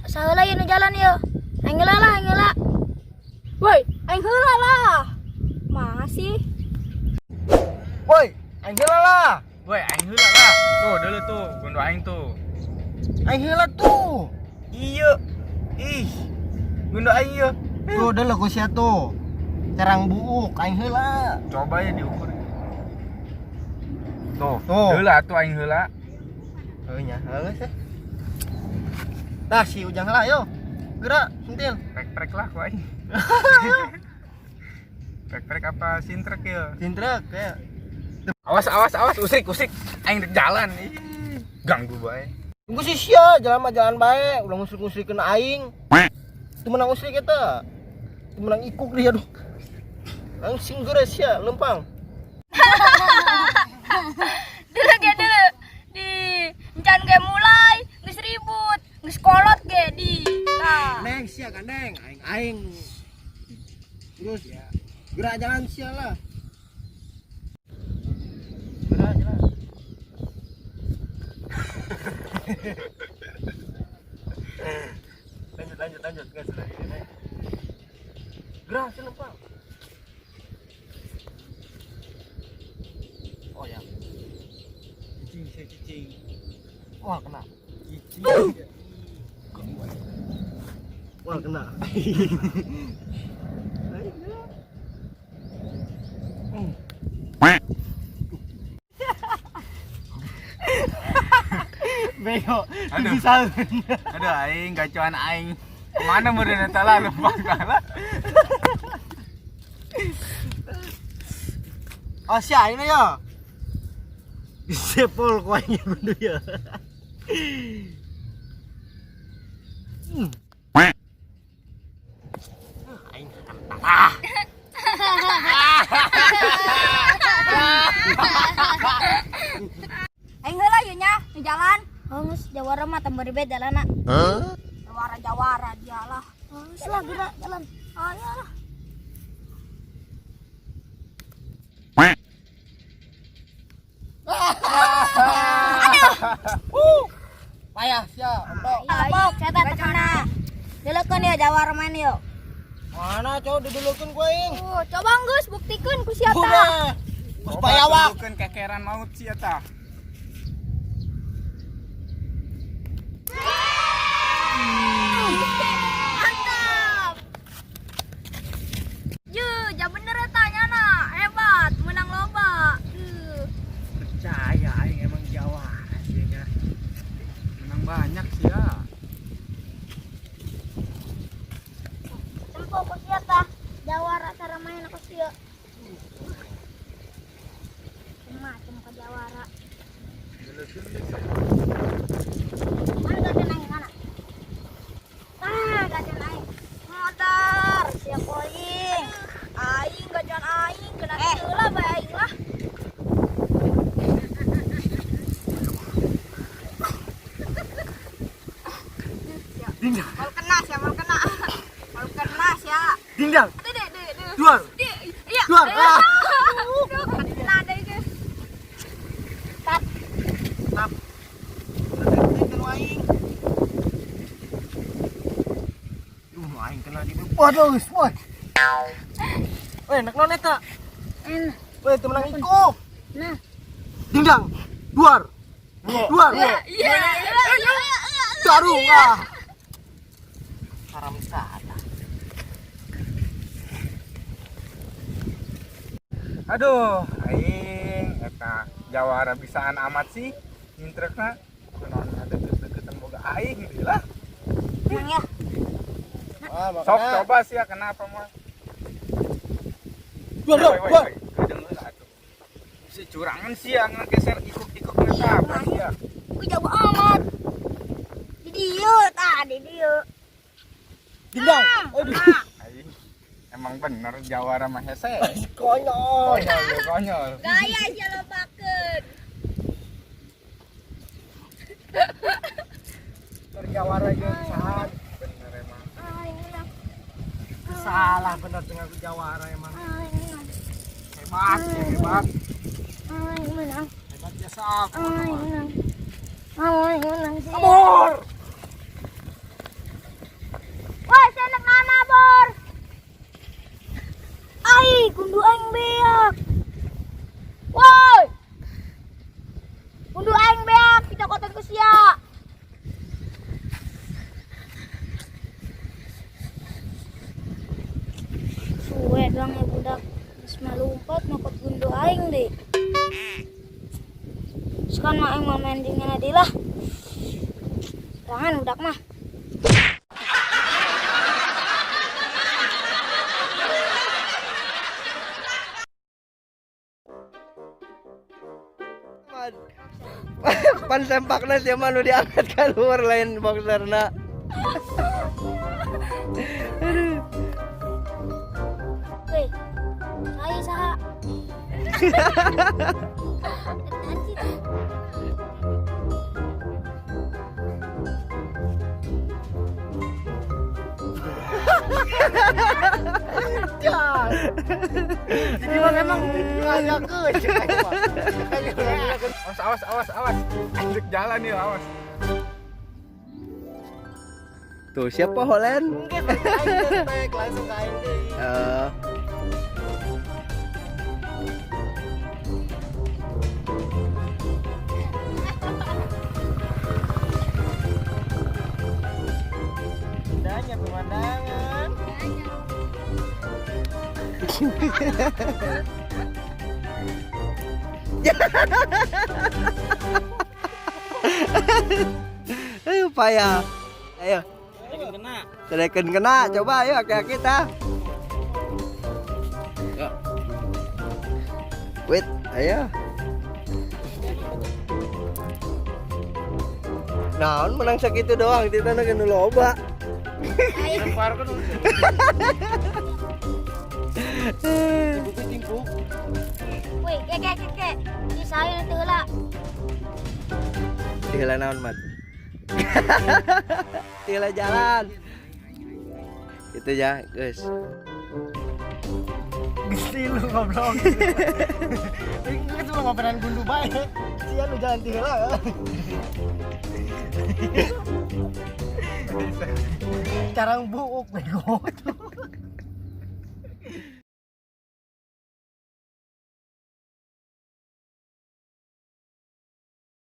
Saheula ieu nu jalan ieu. Aing heula lah, aing heula. Woi, aing heula lah. Masih. Woi, aing heula lah. Woi, aing heula lah. Tuh, dulu tuh, gondo aing tuh. Aing heula tuh. Iya. Ih. Gondo aing ieu. Tuh deuleu ku sia tuh. Terang buuk aing heula. Coba ya diukur. Tuh, Tuh. Heula atuh aing heula. Heuh nya, heuh sih. Tah si Ujang heula yo. Gerak, sentil. Prek-prek lah ku aing. Prek-prek apa sintrek ya? Sintrek kayak. Awas, awas, awas, usrik, usrik. Aing rek jalan. Ih, ganggu bae. Tunggu sih sia, jalan mah jalan bae, ulah ngusrik-ngusrikeun aing. Teu menang usrik eta. Teu menang ikuk dia aduh. Langsung geura sia, lempang. Dulu ge dulu. Di encan ge mulai, geus ribut, geus kolot ge di. Lah. Neng sia gandeng, aing aing. Terus gerak jalan sia lah. Gerak jalan. Lanjut lanjut lanjut guys lagi naik. Gerak sia lempang. Oh ya. Cicing, sia cicing. Wah kena. Cicing. Wah kena. Bego, Aduh. bisa. Aduh aing gacuan aing. Kemana meureun eta lah lempang lah. Oh sia ini ya. Disepol ku aing kudu ya. Aing ah. Aing heula ieu nya, nu jalan. Oh, geus jawara mah tambah ribet jalanna. Jawara-jawara dia lah. Oh, geus lah gerak jalan. Oh iya lah. Payah sia, entok. Aing saya tak kena. Deulekeun ya jawara main yuk. Mana cowok didulukeun ku aing. Coba geus buktikeun ku sia tah. Udah. Geus payawak. Bukan kekeran maut sia tah. Mantap. Ju, ja bener eta nyana. Hebat, menang loba. Percaya aing emang jawara sih nya. Menang banyak sia. Tempo ku sia tah. Jawara cara main aku sia. Macam ke jawara. Mana gajian aing mana? Ah, gajian aing. Motor. Sia poing. Aing gajian aing kena heula bae aing lah. Mal kena sia, mal kena. Mal kena sia. Dindang. Deh, deh, deh, deh. Duar. Deh, iya. Duar. Ah. Aduh, kena deh ge. Tap. Tap. Detik aing. Duh, aing kena di. Waduh, woi. Woi, nak non eta. Enak. Woi, teu menang ikuk. Nah, Dindang. Duar. Duar. Iya, iya, iya. Tarung ah. Haram salah. Aduh, aing eta jawara bisaan amat sih nyintrekna. Kunaon ada deket-deketan boga aing deui lah. menang ya. Wah, Sok coba sia kenapa mah? Duar, duar, duar. Bisa curangan sia ngegeser ikuk-ikuk eta apa sia. Ku jauh amat. Di dieu tah, di dieu. Dindang. Aduh. Aing emang bener jawara mah hese. Konyol. Konyol, ya, konyol. Gaya sia lobakeun. Jawara jeung sahan. Bener emang. Aing menang. Salah bener dengan aku jawara emang. Aing menang. Hebat, ya, hebat. Aing menang. Hebat jasa aku. Aing menang. Aing menang sih. Kabur. Gundu aing beak. Woi. Gundu aing beak, dicokotan ku sia. Suwe doang ya budak. Geus mah lumpat nyokot gundu aing deui. Sekarang mah aing mau main dengan deui lah. Jangan budak mah. Pan sempakna sia mah nu diangkat keluar lain boxerna. Weh, saya saha. Anjing. Jadi mah memang ngajakeun cek aing mah. Awas awas awas awas. Anjek jalan nih awas. Tuh siapa Holen? Mungkin aing teh langsung ka aing deui. Eh, Indahnya pemandangan. Ayo payah. Ayo. Terekin kena. Coba ayo kayak kita. Wait, ayo. Naon menang segitu doang, kita nu nu loba. Lempar kan. Weh, ke ke ke ke. Di saya nanti heula. Tiheula naon, Mat? Tiheula jalan. Itu ya, guys. Gesi lu goblok. Ini cuma ngoperan gundu bae. Sia lu jalan ti heula. Carang buuk bego.